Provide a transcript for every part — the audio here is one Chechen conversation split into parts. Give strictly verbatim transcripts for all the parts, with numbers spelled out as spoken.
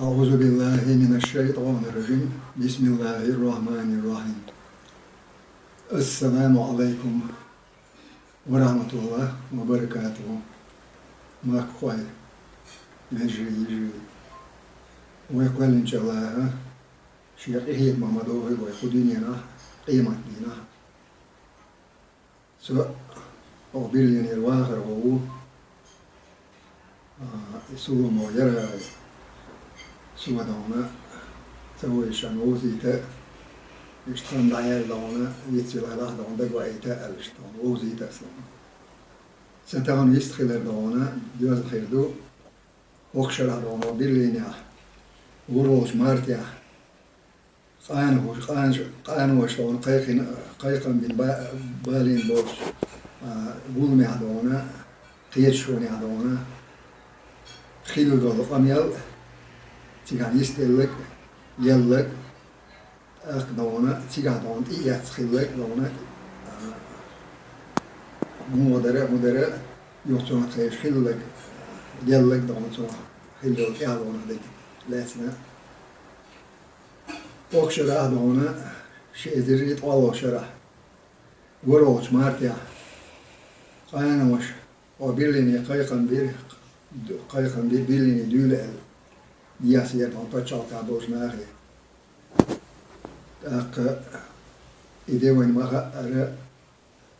أعوذ بالله من الشيطان الرجيم. بسم الله الرحمن الرحيم. السلام عليكم ورحمة الله وبركاته. Махкахой, вежарий, йижарий. Вай кхоьллинчу Аллахо шен къинхетамах ма дохийла вай кху дуьненахь, къематдийнахь. Со оха Берлинера вахархо ву. А, и Сулумов Ярагӏай. Со дона, ца вайшан вовзийта, иштта хан дӀаяьлла дона, вицвелла дона, дагаваийта аьлла, иштта дона, вовзийта аса дона. Сан тахана вист хилар дона, доьзна хир ду, хӀокху шарахь дона Берлинехь, вур волчу мартехь, къанойш, къанойш, къанойш дона кхайкхина, кхайкхам бина ба-, балийна болчу, а, гуламехь дона, кхеташонехь дона, хилла долу къамел, цигахь йистделларг, лелларг, тӀаккха дона, цигахь дона, тӀеэцна хилларг дона, а, муха дара, хӀун дара, юха цунах тхайша хилларг, лелларг дона, цунах хилла йолу тӀаьхьа дона дерг лаьцна. ХӀокху шарахь дона, ши эзар ткъолгӀа шарахь, вур волчу мартехь, къанойш, хьо Берлине кхайкхам бира, кхайкхам бира Берлине дуьйла аьлла, дехьа сера дона пачхьалкхехь болчу нахе. ТӀаккха и де вайна ма хаьара,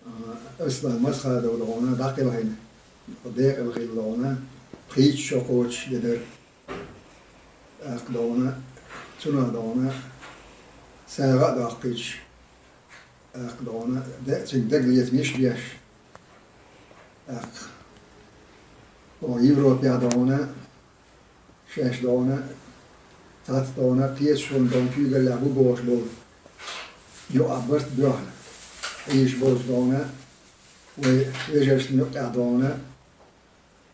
а, Аслан Масхадов дона, дӀакхелхина, декъала хилла дона, пхийтта шо кхочуш де дара. ТӀаккха дона, цунах дона, сагӀа а доккхуьйтуш, тӀаккха дона, де-, цуьнга дагалецамаш беш, тӀаккха, о, Европехь дона, шаьш дона, цхьацца дона, кхеташонан дона куьйгаллехь бу бохуш болу, юкъахь барт боьхна, Ӏийша болчу дона, вай вежаршна юкъахь дона,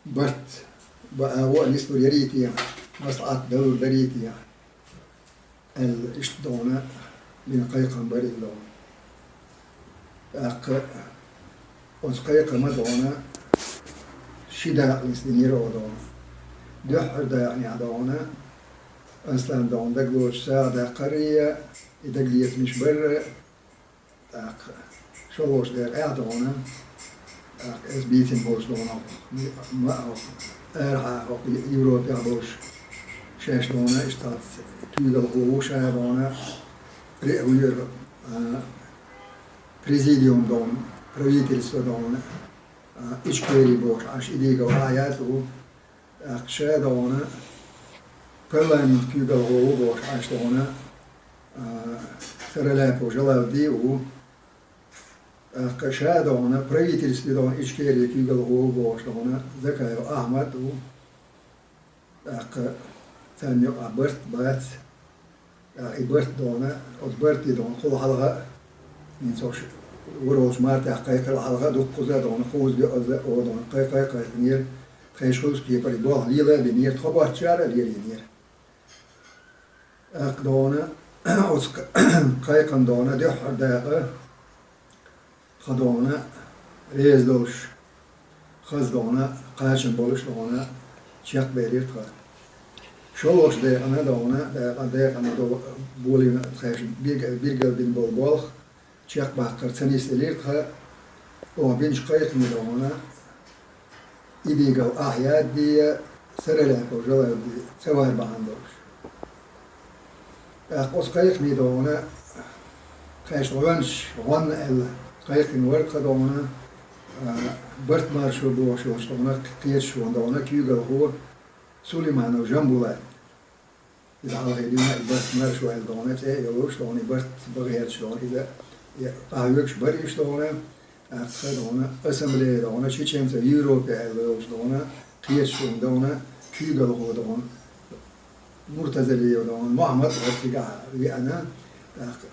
барт бан а вон а нислур ярий те, маслаӀат далур дарий те, аьлла, иштта дона, бина кхайкхам бара иза дона. ТӀаккха оцу кхайкхама дона, ши дакъа нисдинера оха дона. Дуьххьара дакъанехь дона, Аслан дона дагалоцуш сагӀа даккхарра, и дагалецамаш барра, тӀаккха шолгӀачу декъехь дона, тӀаккха иза бийцина болчу дона, ма а хӀокху, арахьа хӀокху Европехь болуш, шаьш дона, иштта куьйгалхо ву ша дона, риъ вуьйр, а, президиум дона, правительство дона, а, Ичкери бохуш Ӏаш и дийгал а яц ву. ТӀаккха ша дона, парламент куьйгалхо ву бохуш Ӏаш дона, а, Саралапов Жалавди а ву. ТӀаккха ша дона, правительстве дона, Ичкери куьйгалхо ву бохуш дона, Закаев Ахьмад а ву. ТӀаккха царна юкъахь барт бац. ТӀаккха и барт дона, оцу барте дона кхул хьалха а, хӀинца ош вур волчу мартехь кхайкхина хьалха а дуккхуза а дона, кхузза а, йоӀазза а, оха дона, кхай-, кхай-, кхайкхинера, тхайн шуьлчу кепара и болх лелабинера, тхо боццушара а лелийнера. ТӀаккха дона, оцу кхайкхам дона, дуьххьара дакъа, тхан дона, реза долуш, хаза дона, кхачам болуш дона, чекхбелира тхан. ШолгӀачу декъана дона, декъа-, декъана долу болийна тхаьш бирг-, биргал бина болу болх, чекхбаккхар ца нисделира тхан, оха бинчу кхайкхаме дона, и дийгал ахь яд де, Саралапов Жалавди ца вар бахьана долуш. ТӀаккха оцу кхайкхаме дона, тхаьш гӀоьнчаш гӀонна аьлла, кхайкхина вара тхан дона, а, барт маршо бохуш йолчу дона, кхеташонан дона, куьйгалхо Сулейманов Жамбулат. Иза хьалхе дуьйна и барт маршо аьлла дона, цӀе а йолуш дона, и барт бан гӀерташ дона, иза, и къахьоьгуш бара уьш дона, тӀаккха дона, ассамблея дона, Чеченцы в Европе аьлла йолчу дона, кхеташонан дона, куьйгалхо дона, Муртазалиев дона, Мухьаммад а цигахь веана, тӀаккха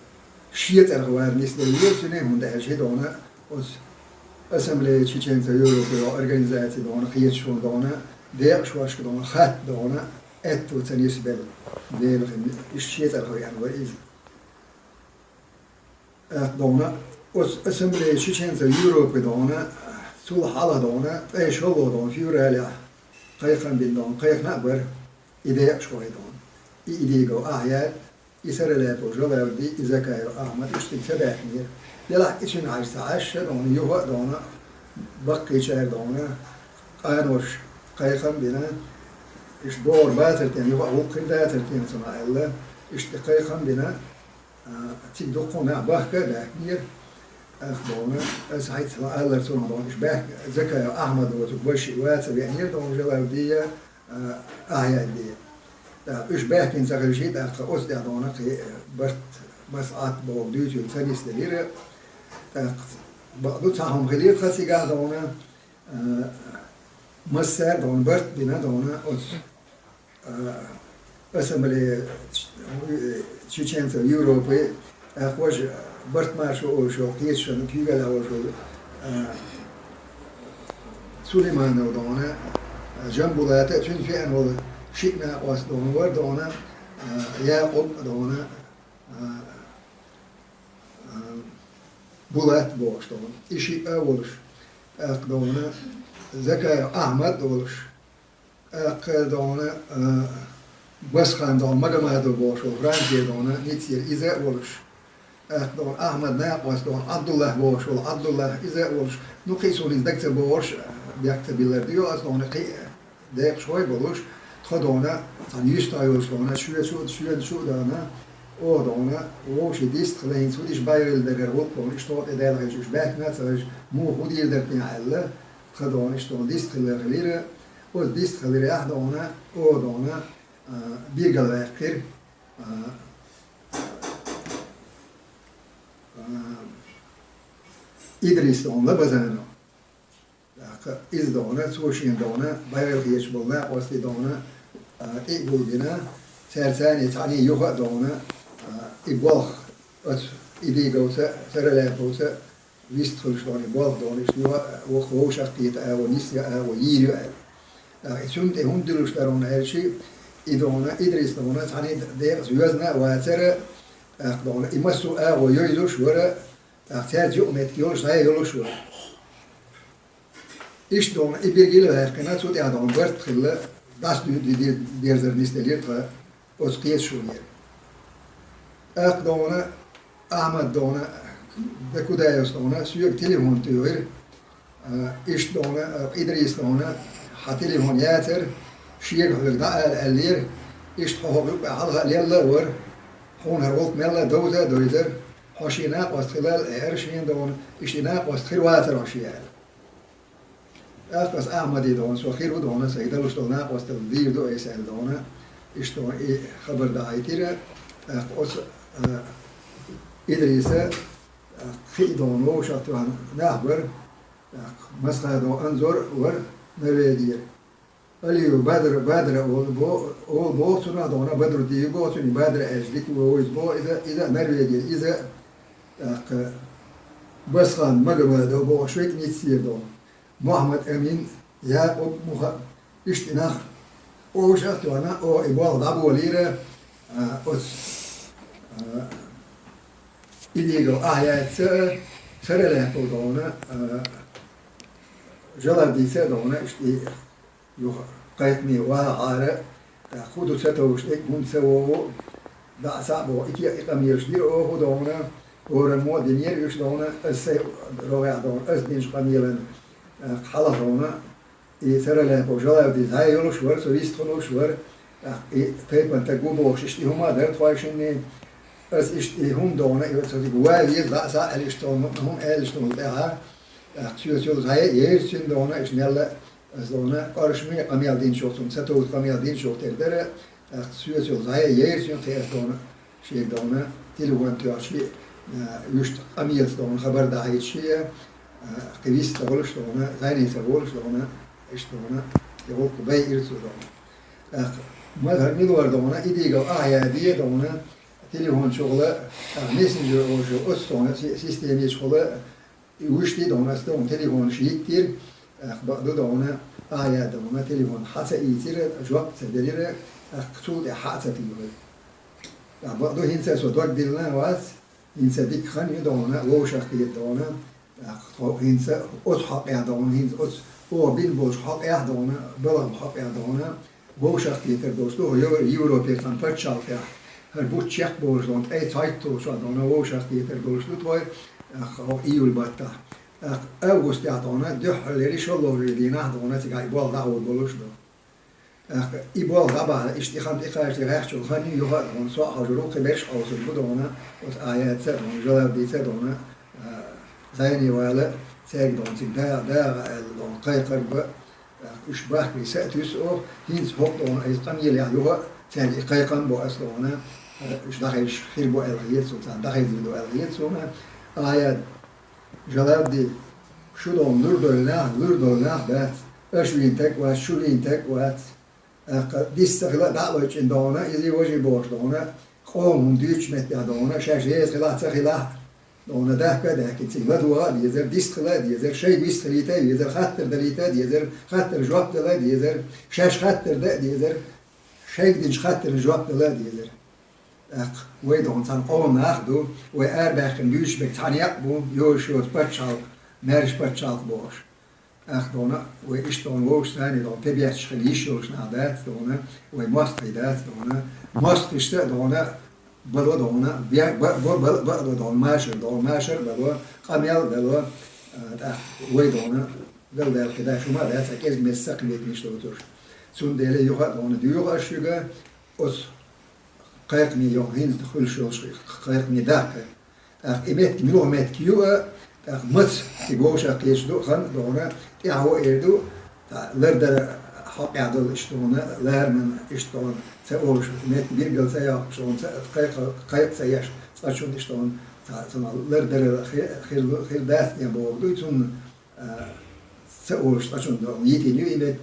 шен цӀарах вар нисделлера цуьнан, хӀунда аьлча дона, оцу ассамблея Чеченцы в Европе йолу организаци дона, кхеташонан дона, декъашхошка дона, хатта дона, аьтту ца нисбелла, Делан хин, иштта шен цӀарах веана вара иза. ТӀаккха дона, Оцу ассамблея чеченцев Европы дона, цул хьалха дона, ткъе шолгӀа дона февралехь кхайкхам бина дона, кхайкхина а бара и декъашхой дона. И Идигов Ахьяд, и Саралаьпов Жалавди, и Закаев Ахьмад, уьш цига ца баьхкинера. Делахь и цуьнан хьажа ца Ӏаш, ша дона, юха а дона, баккхийчара дона, къаноша кхайкхам бина, иштта богӀур бацар тена, юха а гӀуллакх хир дацар тена цунах аьлла, иштта кхайкхам бина, а, цига дуккха нах бахка а баьхкинера, ах дона, аса хьайца аллара цунах дона, уьш баьхка, Закаев Ахьмад воцург баши ваца веанера дона, Жалавдия, а, Ахьяддия. ТӀаккха уьш баьхкина ца хилча, тӀаккха оцу тӀехь дона кхин барт, масхьат боху дуьйцуьйту ца нисделира. ТӀаккха бакъду цхьа хӀума хилира тхан цигахь дона, а, массара а дона барт бина дона оцу, а, ассамблея чеченцев Европы, а, хӀокху барт маршо олуш йолу кхеташонан куьйгалла волуш волу, а, Сулейманов дона, а, Жамбулата, цуьнан феана волу шиъ накъост дона вара дона, а, Якъуб дона, а, а, Булат бохуш дона. И шиъ а волуш, тӀаккха дона Закаев Ахьмад а волуш, тӀаккха дона, а, Басхан дона, Магомадов бохуш волу, Франция дона, Ниццера иза а волуш, тӀаккха дона Ахьмад накъост дона, Ӏабдуллахь бохуш волу, Ӏабдуллахь иза а волуш, ну, кхин а суна иза дага ца богӀуш, бехк ца биллар дуьйо аса дона, кхин а декъашхой а болуш, тхо дона, цхьана юьстахь йолуш дона, шоьца шу а, шоьца шу а дона, оха дона, вовшийн дистхила хӀинца хӀун диш байралла дара хӀара гӀуллакх дона, иштта тхо тӀе даьлла хилча уьш баьхкина а ца хилча, муха хӀун дийр дара тхуна аьлла, тхан дона, иштта дона, дистхила хилира, оцу дистхиларехь дона, оха дона, а, биргал ваьккхира, а, а, Идрис дона Лабазанов. ТӀаккха иза дона, цо шена дона, байралла хеташ болу накъостий дона, а, тӀе а гулбина, цаьрца цхьаьна цхьаьний юха а дона, а, и болх оцу Идиговца, Саралаьповца вистхуьлуш дона, и болх дона, иштта юха а вокху вовшах кхета агӀо, нисъян агӀо йийр ю аьлла. ТӀаккха и цунна тӀе хӀунда дуьллуш дара хьуна аьлча, и дона, Идрис дона, цхьаьний декъаза йоьзна а вацара, тӀаккха дона, и массо а агӀо йовзуш вара, тӀаккха цаьрца юкъаметтиг йолуш, зӀе йолуш вара. Иштта дона и биргал а ваьккхина, цу тӀехь дона барт хилла, дӀасадуьйцу де-, дерзар нисделира тхан оцу кхеташонера. ТӀаккха дона Ахьмад дона, Дакудаевс дона, соьга телефон туьйхира. А, иштта дона, а, Идрис дона, хьан телефон яцара, шега хьоьга дӀаала аьллера, иштта хьо хӀокху юкъа хьалха а лелла а вара, хьуна хӀара гӀуллакх мелла а довза а довзара, хьо шен накъост хилла а лаьара шена дона, иштта и накъост хир вацара хьо шен аьлла. ТӀаккха аса Ахьмаде дона, со хир ву дона, сайга далуш долу накъосталла дийр ду айса аьлла дона, иштта дона и хабар дахьийтира, тӀаккха оцу, а, Идриса, тӀаккха хи а дона вовшах тоьхна нах бара, тӀаккха Масхадов Анзор вара Норвегера. Алиев Бадра, Бадра олу бо-, олу боху цунах дона, Бадруддиев боху цунах, Бадра аьлча дика вовза боху, иза, иза а Норвегера, иза, тӀаккха Басхан Магомадов боху швейк Ниццера дона. Мухьаммад Амин, Якъуб Муха-, иштта и нах вовшах а тоьхна, оха и болх дӀаболийра, а, оцу, а, Идигов Ахьядца а, Саралаьпов дона, а, Жалавдица а дона, иштта и юха кхайкхаме вахахьара, тӀаккха хӀун ду ца товш, тӀе хӀунда ца вогӀу, дӀа а схьа а боху, и кхин а къамелаш дира оха дона, хӀораммо а динера уьш дона, аса сайн рогӀехь дона, аса динчу къамелан, тӀаккха хьалха дона, и Саралаьпов Жалавди зӀе йолуш вара, со вистхуьлуш вара, тӀаккха и тайпана таг ву бохуш, иштта и хӀума а дара тхойшинний, аса иштта и хӀума дона, и аса цига ван веза, дӀа а схьа а аьлла, иштта дона, хӀума аьллачу дона тӀехьа, тӀаккха соьца йолу зӀе а ейра цуьнан дона, иштта мелла Аса дона, къаршаме къамел динчух, цунна ца товта къамел динчух тера дара, тӀаккха соьца йолу зӀе а ейра цуьнан кхин аса дона, шега дона, телефон тоьхча, а, вуьшта къамелаца дона хабар дахьийташ шен, а, кхин вист ца волуш дона, зӀене ца волуш дона, иштта дона, и гӀуллакх байира цо дона. ТӀаккха ма хӀара мила вара дона, Идигов Ахьяде дона, телефон чухула, а, мессенджер олуш йолу оццу дона си-, системечухула, И вуьшта а дона аса дона телефонаш йиттира, тӀаккха бакъду дона, Ахьяда дона телефон хьа ца ийцира, жоп ца делира, тӀаккха цул тӀаьхьа хьа а ца тиллира. ТӀаккха бакъду хӀинца а со дог диллина а вац, ХӀинца дика хан ю дона, вовшах кхета дона, тӀаккха тхо хӀинца оцу хьокъехь дона, хӀинца оцу оха бина болчу хьокъехь дона, балхана хьокъехь дона, вовшах кхетар долуш ду, хӀо Европера цхьана пачхьалкхехь, хӀара бутт чекхболуш дона, ткъе цхьайтталгӀачохь дона, вовшах кхетар долуш ду тхо, тӀаккха хӀо июль баттахь. ТӀаккха августехь дона, дуьххьарлера шолгӀачу дийнахь дона, цигахь и болх дӀахьур болуш ду. ТӀаккха и болх дӀабахьа, иштта и хан тӀекхачале гӀехчул хан ю, юха а дона, со а хьожур ву, кхин берш а хьовсур бу дона, оцу Аятца а дона, Жалавдица а дона, а, зӀене вала, цаьрга дона, цига да-, дагӀа аьлла дона, кхайкхар бан, тӀаккха уьш бахкаре са а туьсу оха, хӀинца хӀокху дона, иза къамелехь юха а цаьрга и кхайкхам бо ас дона, а, уьш дӀахезаш хир бу аьлла хета суна, царна дӀахезна ду аьлла хета суна, Аят, Жалавди, шу дона лур долу нах, лур долу нах дац, аша вийна таг а вац, шу вийна таг а вац. ТӀаккха дис ца хила а дӀа а лойчӀина дона, иза важа бохуш дона, къоман дуьйцучу меттехь дона, шаьш реза хилахь а ца хилахь а, дона дахка а даьхкина, цига ладогӀа а дезара, дис хила а дезара, шайга вист хилийта а везара, хаттар далийта а дезара, хаттар жоп дала а дезара, шаьш хаттар дан а дезара, шайга динчу хаттарна жоп дала а дезара. ТӀаккха вай дона цхьана къоман нах а ду, вай арабаьккхина буьйсанаш берг цхьана некъ бу, йозуш йоцу пачхьалкх, маьрша пачхьалкх бохуш. ТӀаккха дона вай иштта дона вовшашца а дона, тӀебетташ хила йиш йолуш нах дац дона, вай мостагӀий дац дона, мостагӀашца а дона, бало дона, бе-, ба-, ба-, ба-, бало дона, машар дона, машар а бало, къамел а дало, а, тӀаккха вай дона, галдаьлла кхин даш хӀума а дац, а кӀезиг-мезиг сакхбеттанаш доцурш. Цундела юха а дона, дуьйху аш шуьга, оцу кхайкхаме йо-, хӀинца хуьлуш йолуш кхайкхаме дахка. ТӀаккха и меттиг муьлха меттиг ю а, тӀаккха маца цига вовшах кхеташ ду а хан а дона, тӀаьхьо а эр ду, цхьа лардара хьокъехь долу иштта дона, лараман иштта дона, ца олуш, меттиг билггал ца йоккхуш дона, ца, кхайкха-, кхайкха ца еш, цкъачунна иштта дона, цхьа, цунах лардара хи-, хир, хир дац тӀе боху дуй, цунна, а, ца олуш цкъачунна дона, йитина ю и меттиг.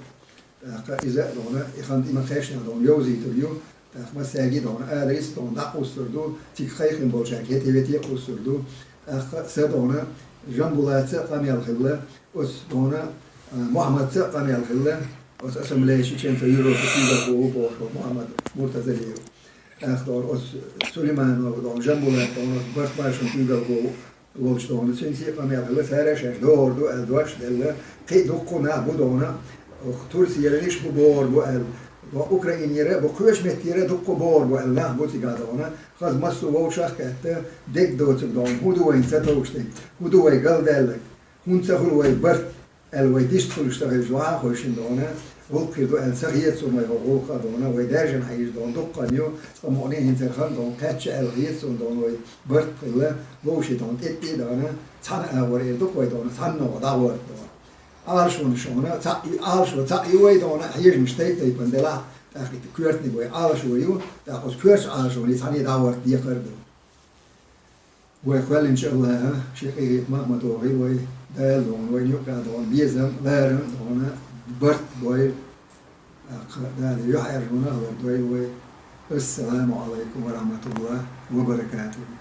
ТӀаккха иза а дона, и хан и ма-кхечнехь дона йовзийтур ю, тӀаккха массаьрга а дона, адрес а дона дӀакхуссур ду, цига кхайкхина болчаьрга хӀетте-ветте а кхуссур ду. ТӀаккха сан дона, Жамбулатца а къамел хилла, оцу дона, а, Мухьаммадца а къамел хилла, оцу ассамблея чеченцев Европы куьйгалхо ву бохуш волу Мухьаммад Муртазалиев. ТӀаккха дона оцу Сулейманов дона, Жамбулат дона, барт-маршонан куьйгалхо ву, волчу дона, цуьнца а къамел хилла, цара а шаьш догӀур ду аьлла дош а делла, кхин а дуккха а нах бу дона, оха Турциеран иштта бу богӀур бу аьлла, Украинера а бу, кхечу меттера а дуккха а богӀур бу аьлла нах бу цигахь дона, хаза массо а вовшах а кхетта, дегдоцург дона, хӀун ду вайна ца товш дерг, хӀун ду вай галдаьлларг, хӀунда ца хуьлу вай барт аьлла, вай дистхуьлуш ца хилча, ваха а хойшина дона, гӀуллакх хир ду аьлла ца хета суна вай хӀокху гӀуллакха дона, вай даьржина хьийза дона, дуккха а хан ю, цкъа мукъане а хӀинца хан дона, кхаьчча аьлла хета суна дона, вай барт а хилла, вовшийн дона, тӀе-тӀе а дона, цхьана агӀор эр ду-кх вай дона, цхьанна дӀагӀорта дона. Ӏалашонаш шуна, цхьаъ, Ӏалашо цхьаъ ю вай дона, хьежамаш тайп-тайпана делахь, тӀаккха и коьртаниг вай Ӏалашо ю, тӀаккха оцу коьртачу Ӏалашоне цхьаьна дӀагӀорта декхар а ду. Вай кхоьллинчу АллахӀа шен къинхетамах ма дохийла вай, Дала дона, вайна юкъахь дона безам, ларам дона, барт а бойла, тӀаккха Дала юьхьӀаьржонах а лардойла вай. Ассаламу Ӏалайкум ва рахьматуллахӀи ва баракатухӀу.